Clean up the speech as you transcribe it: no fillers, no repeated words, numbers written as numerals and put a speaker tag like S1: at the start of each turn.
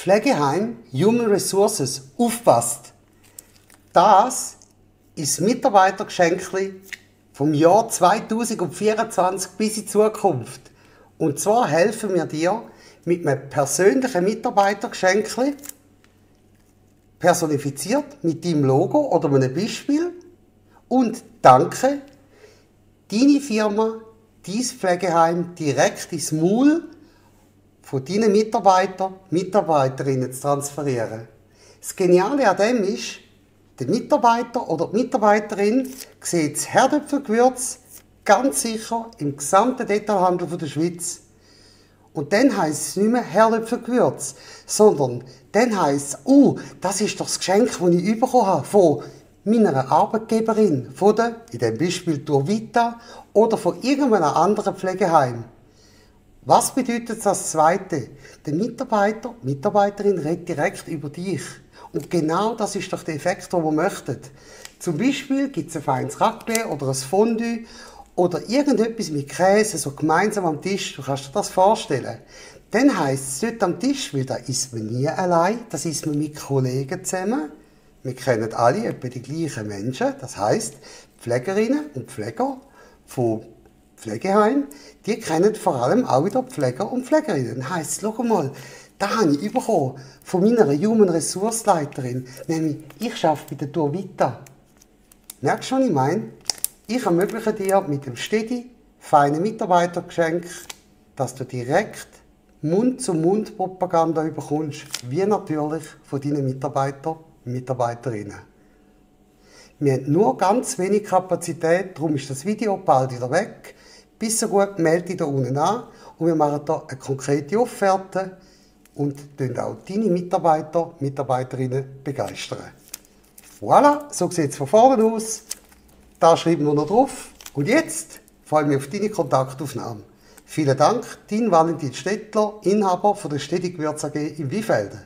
S1: Pflegeheim Human Resources, aufpasst! Das ist das Mitarbeitergeschenkli vom Jahr 2024 bis in die Zukunft. Und zwar helfen wir dir mit einem persönlichen Mitarbeitergeschenkli, personifiziert mit deinem Logo oder einem Beispiel. Und danke, deine Firma, dein Pflegeheim direkt ins Maul von deinen Mitarbeiterinnen zu transferieren. Das Geniale an dem ist, der Mitarbeiter oder die Mitarbeiterin sieht das Herdöpfelgewürz ganz sicher im gesamten Detailhandel der Schweiz. Und dann heisst es nicht mehr Herdöpfelgewürz, sondern dann heisst es, das ist doch das Geschenk, das ich bekommen habe von meiner Arbeitgeberin, von der, in diesem Beispiel Turvita, oder von irgendeinem anderen Pflegeheim. Was bedeutet das Zweite? Der Mitarbeiter, die Mitarbeiterin redet direkt über dich. Und genau das ist doch der Effekt, den wir möchten. Zum Beispiel gibt es ein feines Raclette oder ein Fondue oder irgendetwas mit Käse, so gemeinsam am Tisch. Du kannst dir das vorstellen. Dann heisst es dort am Tisch, weil da isst man nie allein, das isst man mit Kollegen zusammen. Wir kennen alle etwa die gleichen Menschen. Das heisst, Pflegerinnen und Pfleger von Pflegeheim, die kennen vor allem auch wieder Pfleger und Pflegerinnen. Dann heisst es, schau mal, da habe ich bekommen von meiner Human Resource Leiterin, nämlich ich arbeite bei der Turvita. Merkst du, was ich meine? Ich ermögliche dir mit dem steady, feinen Mitarbeitergeschenk, dass du direkt Mund-zu-Mund-Propaganda bekommst, wie natürlich von deinen Mitarbeitern und Mitarbeiterinnen. Wir haben nur ganz wenig Kapazität, darum ist das Video bald wieder weg. Bis so gut, melde dich da unten an und wir machen hier eine konkrete Offerte und auch deine Mitarbeiter, Mitarbeiterinnen begeistern. Voilà, so sieht es von vorne aus. Da schreiben wir noch drauf. Und jetzt freue ich mich auf deine Kontaktaufnahme. Vielen Dank, dein Valentin Stettler, Inhaber von der Steady Gewürz AG in Wiefelden.